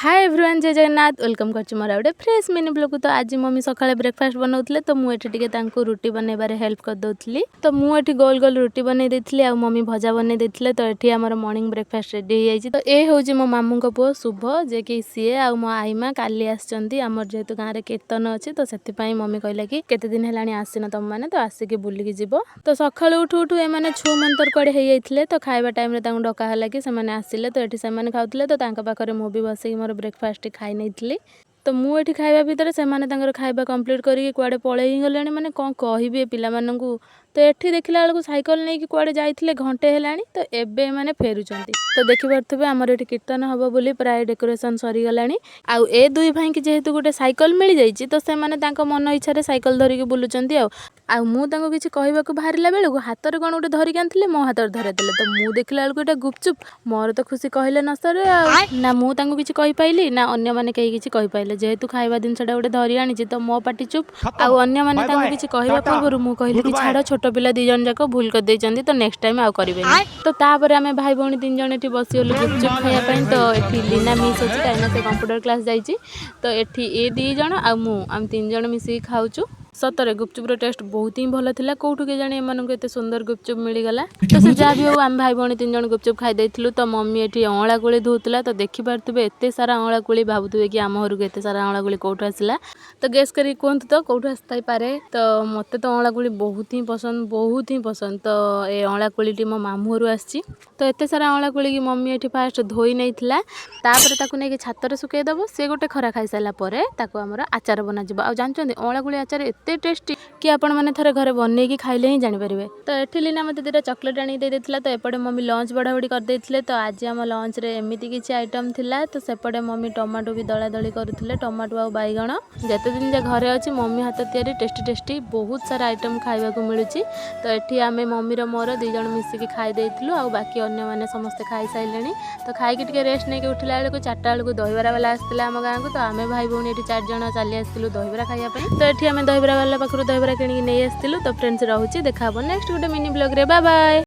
ହାଏ everyone, ଜୟ Jagannath. Welcome କରୁଛି ମୋର ଆଉ ଗୋଟେ ଫ୍ରେଶ୍ ମିନି ବ୍ଲଗ୍କୁ। ତ ଆଜି ମମି ସକାଳେ ବ୍ରେକଫାଷ୍ଟ ବନାଉଥିଲେ, ତ ମୁଁ ଏଠି ଟିକେ ତାଙ୍କୁ ରୁଟି ବନେଇବାରେ ହେଲ୍ପ କରିଦେଉଥିଲି। ତ ମୁଁ ଏଠି ଗୋଲ ଗୋଲ ରୁଟି ବନେଇ ଦେଇଥିଲି ଆଉ ମମି ଭଜା ବନେଇ ଦେଇଥିଲେ। ତ ଏଠି ଆମର ମର୍ଣ୍ଣିଂ ବ୍ରେକଫାଷ୍ଟ ରେଡ଼ି ହେଇଯାଇଛି। ତ ଏ ହେଉଛି ମୋ ମାମୁଙ୍କ ପୁଅ ଶୁଭ, ଯେ କି ସିଏ ଆଉ ମୋ ଆଇମା କାଲି ଆସିଛନ୍ତି। ଆମର ଯେହେତୁ ଗାଁରେ କୀର୍ତ୍ତନ ଅଛି, ତ ସେଥିପାଇଁ ମମି କହିଲା କି କେତେ ଦିନ ହେଲାଣି ଆସିନ ତମମାନେ, ତ ଆସିକି ବୁଲିକି ଯିବ। ତ ସକାଳୁ ଉଠୁ ଉଠୁ ଏମାନେ ଛୁ ମନ୍ତର କୁଆଡ଼େ ହେଇଯାଇଥିଲେ। ତ ଖାଇବା ଟାଇମ୍ରେ ତାଙ୍କୁ ଡକା ହେଲା କି ସେମାନେ ଆସିଲେ। ତ ଏଠି ସେମାନେ ଖାଉଥିଲେ, ତ ତାଙ୍କ ପାଖରେ ମୁଁ ବି ବସିକି ମୋର ବ୍ରେକଫାଷ୍ଟ ଖାଇ ନେଇଥିଲି। ତ ମୁଁ ଏଠି ଖାଇବା ଭିତରେ ସେମାନେ ତାଙ୍କର ଖାଇବା କମ୍ପ୍ଲିଟ୍ କରିକି କୁଆଡ଼େ ପଳେଇ ଗଲେଣି। ମାନେ କ'ଣ କହିବି ଏ ପିଲାମାନଙ୍କୁ? ତ ଏଠି ଦେଖିଲା ବେଳକୁ ସାଇକେଲ ନେଇକି କୁଆଡ଼େ ଯାଇଥିଲେ, ଘଣ୍ଟେ ହେଲାଣି, ତ ଏବେ ଏମାନେ ଫେରୁଛନ୍ତି। ତ ଦେଖିପାରୁଥିବେ, ଆମର ଏଠି କୀର୍ତ୍ତନ ହେବ ବୋଲି ପ୍ରାୟ ଡେକୋରେସନ୍ ସରିଗଲାଣି। ଆଉ ଏ ଦୁଇ ଭାଇଙ୍କି ଯେହେତୁ ଗୋଟେ ସାଇକେଲ ମିଳିଯାଇଛି, ତ ସେମାନେ ତାଙ୍କ ମନ ଇଚ୍ଛାରେ ସାଇକେଲ ଧରିକି ବୁଲୁଛନ୍ତି। ଆଉ ମୁଁ ତାଙ୍କୁ କିଛି କହିବାକୁ ବାହାରିଲା ବେଳକୁ ହାତରେ କ'ଣ ଗୋଟେ ଧରିକି ଆଣିଥିଲେ, ମୋ ହାତରେ ଧରେଇଦେଲେ। ତ ମୁଁ ଦେଖିଲା ବେଳକୁ ଏଇଟା ଗୁପଚୁପ୍। ମୋର ତ ଖୁସି କହିଲେ ନ ସରେ। ଆଉ ନା ମୁଁ ତାଙ୍କୁ କିଛି କହିପାଇଲି, ନା ଅନ୍ୟମାନେ କେହି କିଛି କହିପାଇଲେ। ଯେହେତୁ ଖାଇବା ଜିନିଷଟା ଗୋଟେ ଧରି ଆଣିଛି, ତ ମୋ ପାଟି ଚୁପ୍। ଆଉ ଅନ୍ୟମାନେ ତାଙ୍କୁ କିଛି କହିବା ପୂର୍ବରୁ ମୁଁ କହିଲି କି ଛାଡ଼, ଛୋଟ ପିଲା ଦୁଇ ଜଣ ଯାକ ଭୁଲ କରିଦେଇଛନ୍ତି, ତ ନେକ୍ସଟ ଟାଇମ୍ ଆଉ କରିବେନି। ତ ତାପରେ ଆମେ ଭାଇ ଭଉଣୀ ତିନି ଜଣ ଏଠି ବସିଗଲୁ ଗୁପଚୁପ୍ ଖାଇବା ପାଇଁ। ତ ଏଠି ଲୀନା ମିସ୍ ଅଛି, କାହିଁକିନା ସେ କମ୍ପ୍ୟୁଟର କ୍ଲାସ୍ ଯାଇଛି। ତ ଏଠି ଏ ଦୁଇ ଜଣ ଆଉ ମୁଁ, ଆମେ ତିନି ଜଣ ମିଶିକି ଖାଉଛୁ। ସତରେ ଗୁପଚୁପ୍ର ଟେଷ୍ଟ ବହୁତ ହିଁ ଭଲ ଥିଲା। କେଉଁଠୁ କେଜାଣି ଏମାନଙ୍କୁ ଏତେ ସୁନ୍ଦର ଗୁପଚୁପ୍ ମିଳିଗଲା? ତ ସେ ଯାହା ବି ହଉ, ଆମେ ଭାଇ ଭଉଣୀ ତିନି ଜଣ ଗୁପଚୁପ୍ ଖାଇ ଦେଇଥିଲୁ। ତ ମମି ଏଠି ଅଁଳା କୋଳି ଧୋଉଥିଲା। ତ ଦେଖିପାରୁଥିବେ ଏତେ ସାରା ଅଁଳା କୋଳି। ଭାବୁଥିବେ କି ଆମ ଘରକୁ ଏତେ ସାରା ଅଁଳା କୋଳି କେଉଁଠୁ ଆସିଲା? ତ ଗେସ୍ କରିକି କୁହନ୍ତୁ ତ କେଉଁଠୁ ଆସିଥାଇପାରେ? ତ ମୋତେ ତ ଅଁଳା କୋଳି ବହୁତ ହିଁ ପସନ୍ଦ, ବହୁତ ହିଁ ପସନ୍ଦ। ତ ଏ ଅଁଳା କୋଳିଟି ମୋ ମାମୁଁ ଘରୁ ଆସିଛି। ତ ଏତେ ସାରା ଅଁଳା କୋଳିକି ମମି ଏଠି ଫାଷ୍ଟ ଧୋଇ ନେଇଥିଲା। ତାପରେ ତାକୁ ନେଇକି ଛାତରେ ଶୁଖେଇ ଦେବ। ସେ ଗୋଟେ ଖରା ଖାଇସାରିଲା ପରେ ତାକୁ ଆମର ଆଚାର ବନାଯିବ। ଆଉ ଜାଣିଛନ୍ତି, ଅଁଳା କୋଳି ଆଚାର ଏତେ ଟେଷ୍ଟି କି ଆପଣମାନେ ଥରେ ଘରେ ବନେଇକି ଖାଇଲେ ହିଁ ଜାଣିପାରିବେ। ତ ଏଠି ଲିନା ମୋତେ ଦୁଇଟା ଚକୋଲେଟ୍ ଆଣିକି ଦେଇ ଦେଇଥିଲା। ତ ଏପଟେ ମମି ଲଞ୍ଚ ବଢ଼ାବଢ଼ି କରିଦେଇଥିଲେ। ତ ଆଜି ଆମ ଲଞ୍ଚରେ ଏମିତି କିଛି ଆଇଟମ୍ ଥିଲା। ତ ସେପଟେ ମମି ଟମାଟୋ ବି ଦଳା ଦଳି କରୁଥିଲେ, ଟମାଟୋ ଆଉ ବାଇଗଣ। ଯେତେ ଦିନ ଯା ଘରେ ଅଛି, ମମି ହାତ ତିଆରି ଟେଷ୍ଟି ଟେଷ୍ଟି ବହୁତ ସାରା ଆଇଟମ୍ ଖାଇବାକୁ ମିଳୁଛି। ତ ଏଠି ଆମେ ମମିର ମୋର ଦୁଇ ଜଣ ମିଶିକି ଖାଇ ଦେଇଥିଲୁ ଆଉ ବାକି ଅନ୍ୟମାନେ ସମସ୍ତେ ଖାଇସାରିଲେଣି। ତ ଖାଇକି ଟିକେ ରେଷ୍ଟ ନେଇକି ଉଠିଲା ବେଳକୁ 4ଟା ବେଳକୁ ଦହିବରା ବାଲା ଆସିଥିଲା ଆମ ଗାଁକୁ। ତ ଆମେ ଭାଇ ଭଉଣୀ ଏଠି ଚାରି ଜଣ ଚାଲି ଆସିଥିଲୁ ଦହିବରା ଖାଇବା ପାଇଁ। ତ ଏଠି ଆମେ ଦହିବରା ବାଲା ପାଖରୁ ଦହିବରା କିଣିକି ନେଇ ଆସିଥିଲୁ। ତ ଫ୍ରେଣ୍ଡସ୍, ରହୁଛି। ଦେଖା ହବ ନେକ୍ସଟ ଗୋଟେ ମିନି ବ୍ଲଗ୍ରେ। Bye bye.